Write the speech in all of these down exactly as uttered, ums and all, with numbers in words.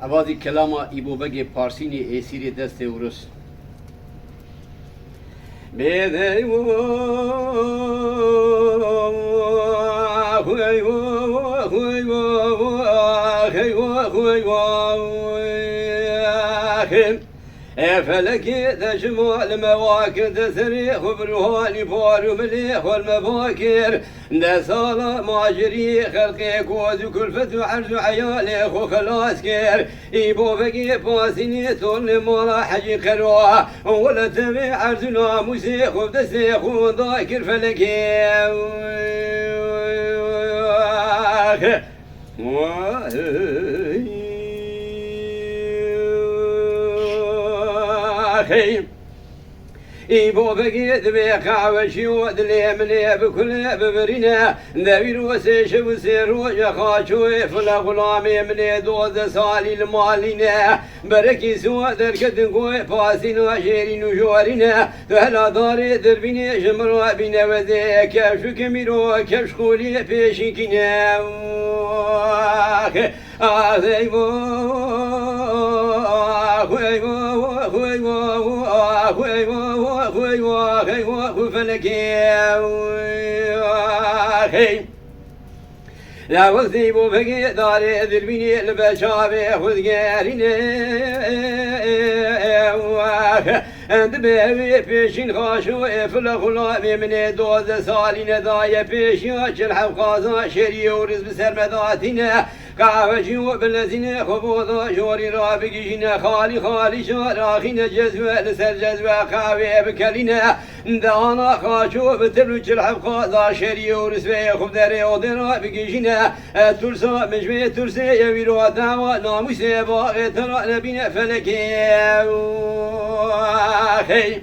Evazî kelama Îbobegê Parsînî êsîrê destê Urus. Ê felekê, te ji mal me va kir, te serê xwe bi ruhanî par û milê xwe li me va kir. De sala macirî xelqê koz û kulfet û erz û eyalê xwe xelas kir. Îbobegê Parsînî tornê mala Hecî Qero, wele tevê erz û namûsê xwe bi destê xwe da kir felekê. Hey. Îbobegê divê qehweçî û dilê min ê bi kul bibirîne. De wî rosê şev û sê roje xaçoyê file xulamê min ê dozdeh salî li mal nîne. Berekî siwa derketin ku Parsîna jêrîn û jorîne. Tu hela darê derbînê ji min re bîne wezê kevş û kemîro kevş xolî pêşîkîne. Ax, eyvah, eyvah, eyvah, eyvah, eyvah, eyvah, eyvah, felekê. Hey. Ya wextê Îbobegê darê dirbînê li ber çavê xwe digerîne. Dibe wê pêşîn xaşo ê file xulamê min ê dozdeh salî nedaye pêşiya çil heb qaza şerî û riz bi ser me datîne. Qehwecî û bilezînê xwe bo da jorî ra bigihîne, xalî xalî şar axîne cezwe, li ser cezwe qehwê bikelîne. De ana xaço bi til û çil heb qaza şerî û risveyê xwe derê odê ra bigihîne. E, tursa min ji vê tursê ye wî ro dawa namûsê baxê te ra nebîne felekê. Hey.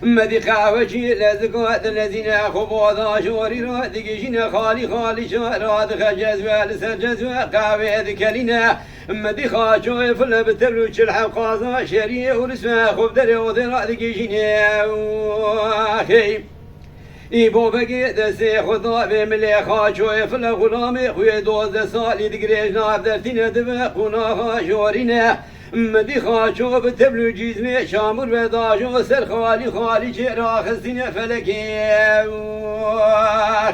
Medî qehwecî lezika dilezîne xwe bo da jorî ra digihîne, xalî xalî şar ra dixe cezwe, li ser cezwe qehwê dikelîne. Medî xaçoyê file bi tevr û çil heb qaza şerî û risve xwe bi derê odê ra digihîne. Hey. Îbobegê destê xwe da vê milê xaçoyê file xulamê xwe yê dozdeh salî digirêj nav dertîne dibe qunaxa jorîne. Medî xaço bi tevl û cîzmê çamur ve dajo ser xalî xalî çê raxistîne felekê.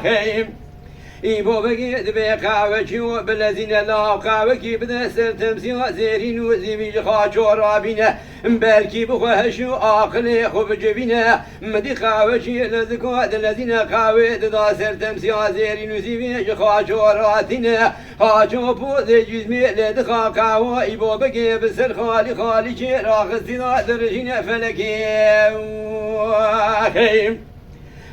Hey. Îbobegê dibê qehwekî û bilezîne law qehwekî bide ser temsîla zêrîn û zîvî ji xaço rabîne. Belkî bi xwe heş û aqilê xwe bicivîne. Midî qehwekî lezika dilezîne qehwê dida ser temsîla zêrîn û zîvî ji xaço ratîne. Xaço pozê cîzmê lê dixa qehwa Îbobegê bi ser xalî xalî çê raxistîna dirijîne felekê. Hey.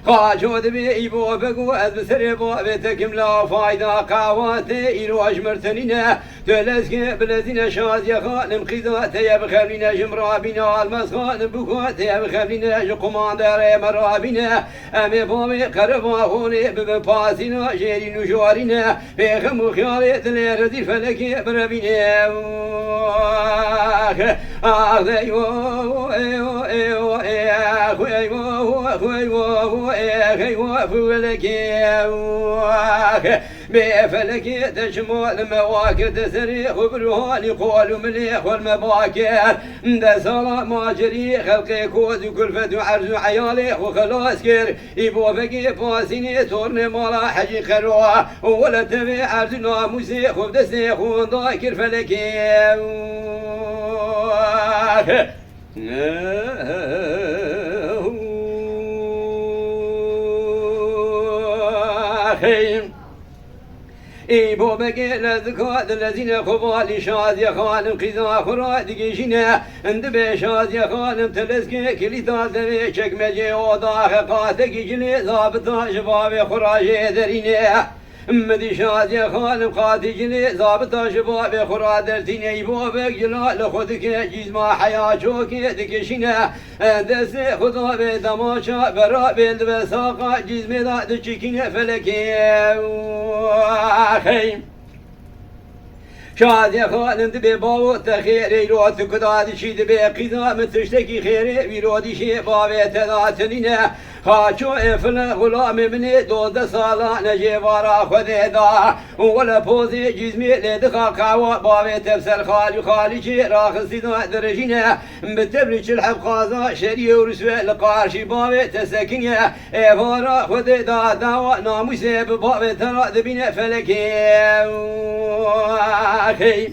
Xaço dibê Îbobeg û ez bi serê bavê te kim la fayda qehwa te îro ji mir tenîne. Tu lezgê bilezîne Şaziye xanim qîza te ye bixemîne ji min rabîne Almaz xanim bûka te ye bixemîne ji qumanderê me rabîne. Em ê bavê qereba honê bibin pasîna jêrîn û jorîne. Pêxim û xiyalê dilê rezîl felekê birevîne. Ax, ax, eywa, eywa, eywa, eywa, eywa, eywa, eywa, eywa, felekê. Ax, bê felekê te çima li me wa kir, te serê xwe bi ruhanî qol û milê xwe li me ba kir. De sala macerî xelqê koz û kulfet û erz û eyalê xwe xelas kir. Îbobegê Pasînê tornê mala Hecî Qero, wele tevê erd û namûsê xwe bi destê xwe da kir felekê. Hey. Îbobegê lezika dilezîne xwe valî Şaziye xanim qîza xwe ra digihîjîne. Dibe Şaziye xanim teleskê kilîta devê çekmecê odaxe qatekî cilê zabita ji bavê xwe ra jê derîne. Midî Şaziye xanim qatî cilê zabita ji bavê xwe ra dertîne. Îbobeg cila li xwe dike cîzma heya çokê dikişîne. Destê xwe da vê demaça bera bêl dibe saqa cîzmê da diçikîne felekê. Axey. Şadiye xanim dibê bawo te xêrê îro tu kuda diçî dibê qîza min tiştekî xêrê wîro dîşê bavê te da tinîne. Xaço ê file xulamê min ê dozdeh sala ne jê vara Xwedê da. Û wele pozê cîzmê lê dixa qewa bavê te ser xalî xalî çê raxistî da direjîne. Bi tevlî çil heb qaza şerî û risve li qarşî bavê te sekiniye. Êvara Xwedê da dawa namûsê bi bavê te ra dibîne felekê. Axey.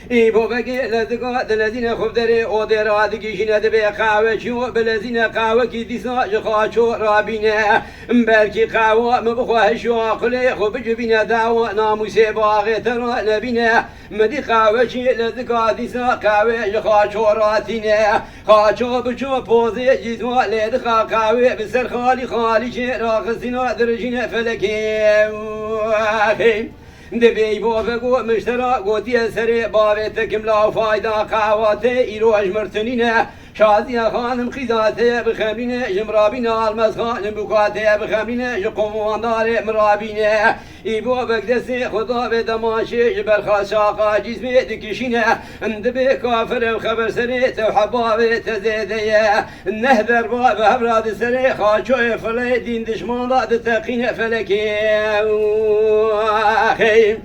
Î bobegê lezika dilezîne xwe bi derê odê ra digihîşîne dibê qehweçî û bilezîne qehwekî dîsa ji Xaço rabîne. Belkî qehwa min bixwe hiş û aqilê xwe bicivîne dawa namûsê baxê te ra nebîne. Min dî qehweçî lezika dîsa qehwê ji Xaço ratîne. Xaço biço pozê cîzma lê dixa qehwê bi ser xalî xalî çê raxistîna dirijîne felekê. Axey. Dibê bo vego min ji te ra gotiye serê bavê te kim law fayda qehwa te îro ji mir tinîne. Şaziye xanim qîza te ye bixemlîne ji mirabîna Almez xanim bûka te ye bixemlîne ji qomandarê mirabîne. Î bo vek destê xwe da vê demaşê ji ber xaçaqa cîzmê dikişîne. Dibê kafir ev xeber serê te û hebavê te zêde ye. Neh derba bi hev ra di serê Xaçoyê filê dîn dişman da diteqîne felekê. Axey.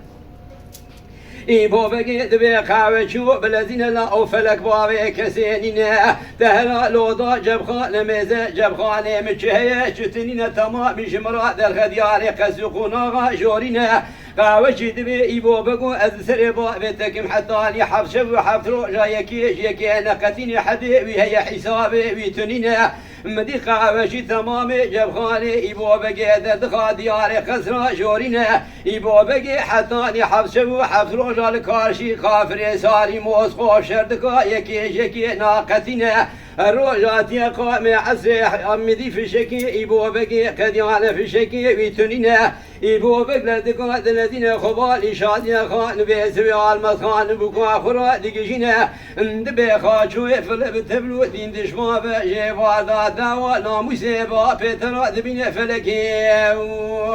Î bobegê dibê qehweçî û bilezîne la ew felek bavê kesê nîne. Te hela loda cebxane mêze, cebxanê min çi heye, çi tinîne temamî ji min ra derxe diyarê qesî qonaxa jorîne. Qehweçî dibê î bobego ez li serê bavê te kim hetanî heft şev û heft roja yekê ji yekê neqetînê hedê wî heye hîsabê wî tunîne. Min dî qehweçî temamê cebxanê î bobegê derdixa diyarê qesra jorîne. Î bobegê hetanî heft şev û heft roja li karşî kafirê sarî Moskof şer dika yekê ji yekê naqetîne. Roja tiye qamê esrê emidî fişekê î bobegê qediyane fişekê wî tunîne. Î bobek le dika dilezîne xwe balî Şadiye xan vê sivê Almez xan bûka xwe ra digijîne. Dibê Xaçoyê file bi tevlû dîn dişma ve jê varda dawa namûsê bapê te ra dibîne felekê.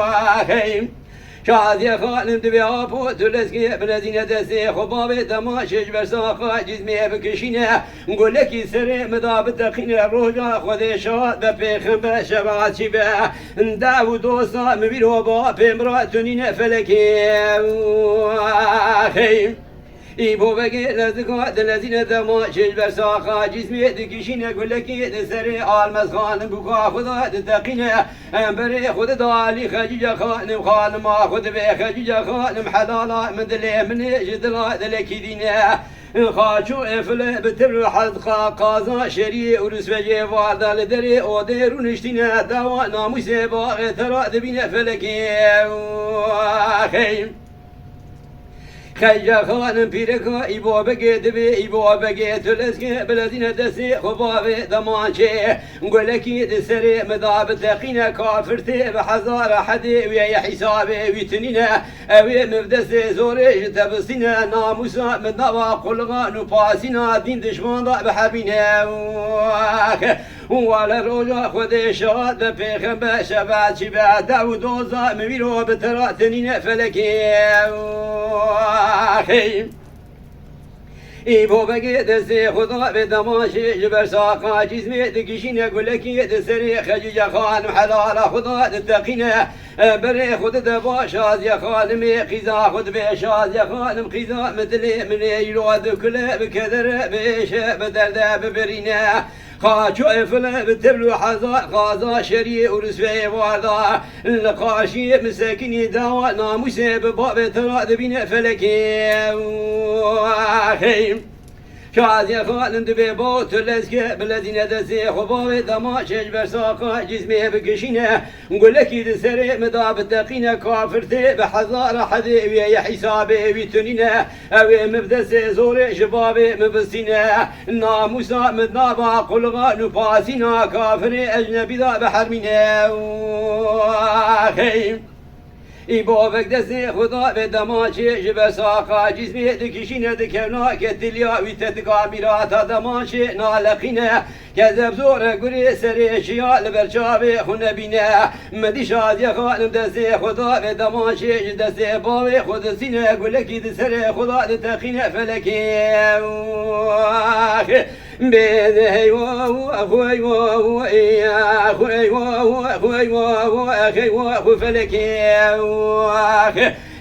Axey. Şadiye xanim dibê apo tu lezgê bilezîne destê xwe bavê demaşê ji ber saqa cîzmê bikişîne. Gulekî serê min da biteqîne roja Xwedê şad be pêxember şebaatçî be. Dev û dosta min vîro bapê min ra tunîne felekê. Axey. Î bobegê lezika dilezîne dema çêj ber saqa cîzmê dikişîne gulekê di serê Almez xanim bûka xwe da diteqîne. Em berê xwe dida alî Xecîce xanim xanima xwe dibê Xecîce xanim helala min dilê min ê ji dila dilekî dîne. Xaço ê file bi tir û hezqa qaza şeriyê û risvecê varda li derê odê rûniştîne dawa namûsê baxê te ra dibîne felekê. Axey. Xeyce xanim pîreka î bobegê dibê î bobegê tu lezgê bilezîne destê xwe bavê demançê. Gulekî di serê min da biteqîne kafir tê bi hezara hedê wê ye hîsabê wî tunîne. Ew ê min bi destê zorê ji te bistîne namûsa min nava quligan û pasîna dîn dişman da biherbîne. Wale roja Xwedê şad be pêxember şebat çî be dew û doza min vîro bi te ra tenîne felekê. Axey. Î bobegê destê xwe da vê demaşê ji ber saqa cîzmê dikişîne gulekî di serê Xecîce xanim helala xwe da diteqîne. Berê xwe dide ba Şaziye xanimê qîza xwe dibê Şaziye xanim qîza min dilê min ê îro dikule bi kedere bi êşe bi derde bibirîne. Xaço ê file bi tevl û hezar xaza şeriyê û risveyê varda. Li qarşiyê min sekinî dawa namûsê bi bavê te ra dibîne felekê. Axey. Şaziye xanim dibê bo tu lezke bilezîne destê xwe bavê dema çêj ber saqa cîzmê bikişîne. Gulekî di serê min da biteqîne kafir tê bi hezara hedê wê ye hîsabê wî tunîne. Ew ê min bi destê zorê ji bavê min bistîne. Namûsa min nava quligan û pasîna kafirê ecnebî da bihermîne. Axey. Î bavek destê xwe da vê demaçê ji ber saqa cîzmê dikişîne dikevna ketiliya wî tetika mîrata demaçê naleqîne. Kezeb zor e gurê serê çiya li ber çavê xwe nebîne. Min dî şadiye xanim destê xwe da vê demaşê ji destê bavê xwe dizîne gulekî di serê xwe da diteqîne felekê. Bê de heywa, heywa, heywa, heywa, heywa, heywa, heywa, felekê.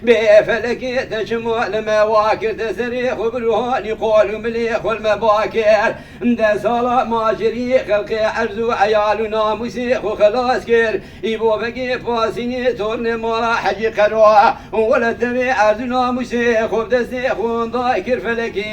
Bê felekê te çima li me wa kir, te serê xwe bi ruhanî qol û milê xwe li me ba kir. De sala macirî xelqê erz û eyal û namûsê xwe xelas kir. Îvo vegê pasînê tornê mala Hecî Qero. Wele tevê erz û namûsê xwe bi destê xwe da kir felekê.